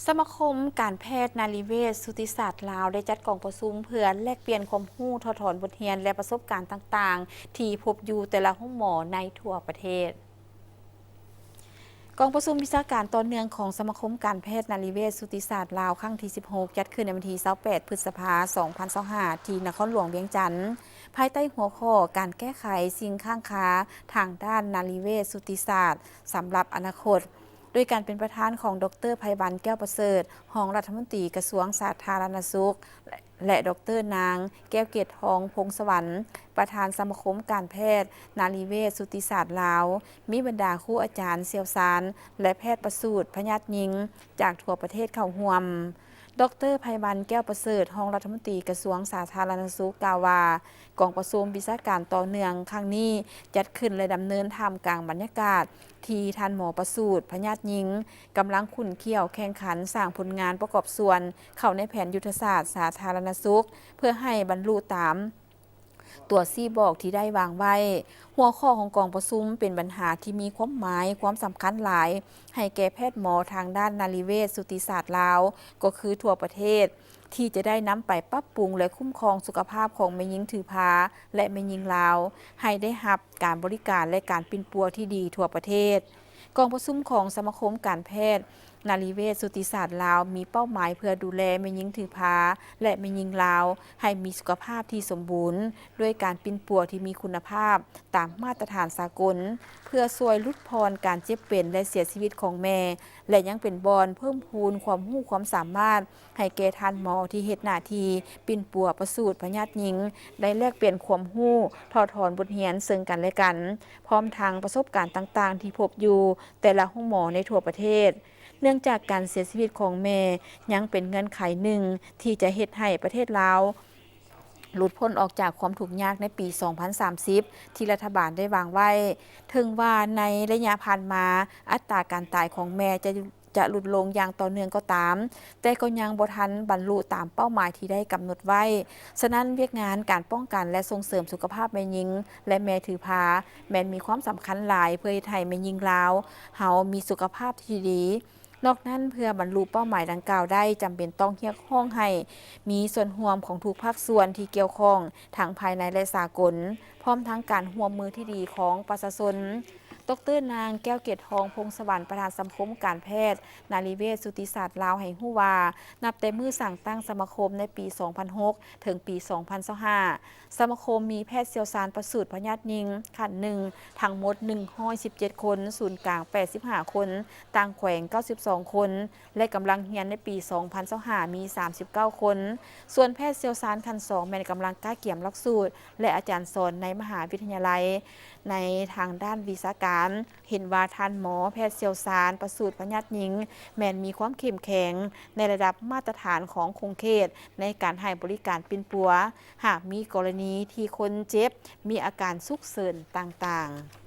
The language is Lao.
ສະມາຄົມການແພດນາຣີເວດສູຕິສາດລາວ ໄດ້ຈັດກອງປະຊຸມເພື່ອແລກປ່ຽນຄວາມຮູ້, ຖອດຖອນບົດຮຽນ ແລະ ປະສົບການຕ່າງໆ ທີ່ພົບຢູ່ແຕ່ລະໂຮງໝໍໃນທົ່ວປະເທດ. ກອງປະຊຸມວິຊາການຕໍ່ເນື່ອງຂອງສະມາຄົມການແພດນາຣີເວດສູຕິສາດລາວ ຄັ້ງທີສິບຫົກ ຈັດຂຶ້ນໃນວັນທີຊາວແປດ ພຶດສະພາ ສອງພັນຊາວຫ້າ ທີ່ນະຄອນຫຼວງວຽງຈັນ, ພາຍໃຕ້ຫົວຂໍ້ ການແກ້ໄຂສິ່ງຄ້າງຄາທາງດ້ານນາຣີເວດສູຕິສາດສຳລັບອະນາຄົດ. ໂດຍການເປັນປະທານຂອງ ດອກເຕີ ໄພວັນ ແກ້ວປະເສີດ, ຮອງລັດຖະມົນຕີກະຊວງສາທາລະນະສຸກ ແລະ ດອກເຕີ ນາງ ແກ້ວເກດທອງ ພົງສະຫວັນ, ປະທານສະມາຄົມການແພດນາຣີເວດສູຕິສາດລາວ, ມີບັນດາຄູອາຈານຊ່ຽວຊານ ແລະ ແພດປະສູດພະຍາດຍິງຈາກທົ່ວປະເທດເຂົ້າຮ່ວມ. ດອກເຕີ ໄພວັນ ແກ້ວປະເສີດ, ຮອງລັດຖະມົນຕີກະຊວງສາທາລະນະສຸກ ກ່າວວ່າ, ກອງປະຊຸມວິຊາການຕໍ່ເນື່ອງຄັ້ງນີ້ ຈັດຂຶ້ນ ແລະ ດຳເນີນທ່າມກາງບັນຍາກາດທີ່ທ່ານໝໍປະສູດພະຍາດຍິງກຳລັງຂຸ້ນຂ້ຽວແຂ່ງຂັນສ້າງຜົນງານປະກອບສ່ວນເຂົ້າໃນແຜນຍຸດທະສາດສາທາລະນະສຸກ ເພື່ອໃຫ້ບັນລຸຕາມຕົວຊີ້ບອກທີ່ໄດ້ວາງໄວ້. ຫົວຂໍ້ຂອງກອງປະຊຸມເປັນບັນຫາທີ່ມີຄວາມໝາຍ, ຄວາມສຳຄັນຫຼາຍໃຫ້ແກ່ແພດໝໍທາງດ້ານນາຣີເວດສູຕິສາດລາວ ກໍຄືທົ່ວປະເທດ ທີ່ຈະໄດ້ນຳໄປປັບປຸງ ແລະ ຄຸ້ມຄອງສຸຂະພາບຂອງແມ່ຍິງຖືພາ ແລະ ແມ່ຍິງລາວ ໃຫ້ໄດ້ຮັບການບໍລິການ ແລະ ການປິ່ນປົວທີ່ດີທົ່ວປະເທດ. ກອງປະຊຸມຂອງສະມາຄົມການແພດນາຣີເວດສູຕິສາດລາວ ມີເປົ້າໝາຍເພື່ອດູແລແມ່ຍິງຖືພາ ແລະ ແມ່ຍິງລາວ ໃຫ້ມີສຸຂະພາບທີ່ສົມບູນ ດ້ວຍການປິ່ນປົວທີ່ມີຄຸນນະພາບຕາມມາດຕະຖານສາກົນ, ເພື່ອຊ່ວຍຫຼຸດຜ່ອນການເຈັບເປັນ ແລະ ເສຍຊີວິດຂອງແມ່ ແລະ ຍັງເປັນບ່ອນເພີ່ມພູນຄວາມຮູ້ຄວາມສາມາດ ໃຫ້ແກ່ທ່ານໝໍທີ່ເຮັດໜ້າທີ່ປິ່ນປົວປະສູດພະຍາດຍິງ ໄດ້ແລກປ່ຽນຄວາມຮູ້, ຖອດຖອນບົດຮຽນເຊິ່ງກັນແລະກັນ, ພ້ອມທັງປະສົບການຕ່າງໆທີ່ພົບຢູ່ແຕ່ລະໂຮງໝໍໃນທົ່ວປະເທດ. ເນື່ອງຈາກການເສຍຊີວິດຂອງແມ່ ຍັງເປັນເງື່ອນໄຂໜຶ່ງທີ່ຈະເຮັດໃຫ້ປະເທດລາວ ຫຼຸດພົ້ນອອກຈາກຄວາມທຸກຍາກໃນປີສອງພັນສາມສິບ ທີ່ລັດຖະບານໄດ້ວາງໄວ້. ເຖິງວ່າໃນໄລຍະຜ່ານມາ ອັດຕາການຕາຍຂອງແມ່ຈະ ຈະຫຼຸດລົງຢ່າງຕໍ່ເນື່ອງກໍຕາມ, ແຕ່ກໍຍັງບໍ່ທັນບັນລຸຕາມເປົ້າໝາຍທີ່ໄດ້ກຳນົດໄວ້. ສະນັ້ນ, ວຽກງານການປ້ອງກັນ ແລະ ສົ່ງເສີມສຸຂະພາບແມ່ຍິງ ແລະ ແມ່ຖືພາ ແມ່ນມີຄວາມສຳຄັນຫຼາຍ ເພື່ອເຮັດໃຫ້ແມ່ຍິງລາວເຮົາມີສຸຂະພາບທີ່ດີ. ນອກນັ້ນ, ເພື່ອບັນລຸເປົ້າໝາຍດັ່ງກ່າວໄດ້, ຈຳເປັນຕ້ອງຮຽກຮ້ອງໃຫ້ມີສ່ວນຮ່ວມຂອງທຸກພາກສ່ວນທີ່ກ່ຽວຂ້ອງ ທັງພາຍໃນ ແລະ ສາກົນ, ພ້ອມທັງການຮ່ວມມືທີ່ດີຂອງປະຊາຊົນ. ດອກເຕີ ນາງ ແກ້ວເກດທອງ ພົງສະຫວັນ, ປະທານສະມາຄົມການແພດນາຣີເວດສູຕິສາດລາວ ໃຫ້ຮູ້ວ່າ, ນັບແຕ່ມື້ສ້າງຕັ້ງສະມາຄົມໃນປີສອງພັນຫົກ ເຖິງປີສອງພັນຊາວຫ້າ ສະມາຄົມມີແພດຊ່ຽວຊານປະສູດພະຍາດຍິງຂັ້ນໜຶ່ງທັງໝົດໜຶ່ງຮ້ອຍສິບເຈັດຄົນ, ສູນກາງແປດສິບຫ້າຄົນ, ຕ່າງແຂວງເກົ້າສິບສອງຄົນ ແລະ ກຳລັງຮຽນໃນປີສອງພັນຊາວຫ້າມີສາມສິບເກົ້າຄົນ. ສ່ວນແພດຊ່ຽວຊານຂັ້ນສອງແມ່ນກຳລັງກະກຽມຫຼັກສູດ ແລະ ອາຈານສອນໃນມະຫາວິທະຍາໄລ ໃນທາງດ້ານວິຊາການ. ເຫັນວ່າທ່ານໝໍແພດຊ່ຽວຊານປະສູດພະຍາດຍິງ ແມ່ນມີຄວາມເຂັ້ມແຂງໃນລະດັບມາດຕະຖານຂອງຂົງເຂດໃນການໃຫ້ບໍລິການປິ່ນປົວ ຫາກມີກໍລະນີທີ່ຄົນເຈັບມີອາການສຸກເສີນຕ່າງໆ.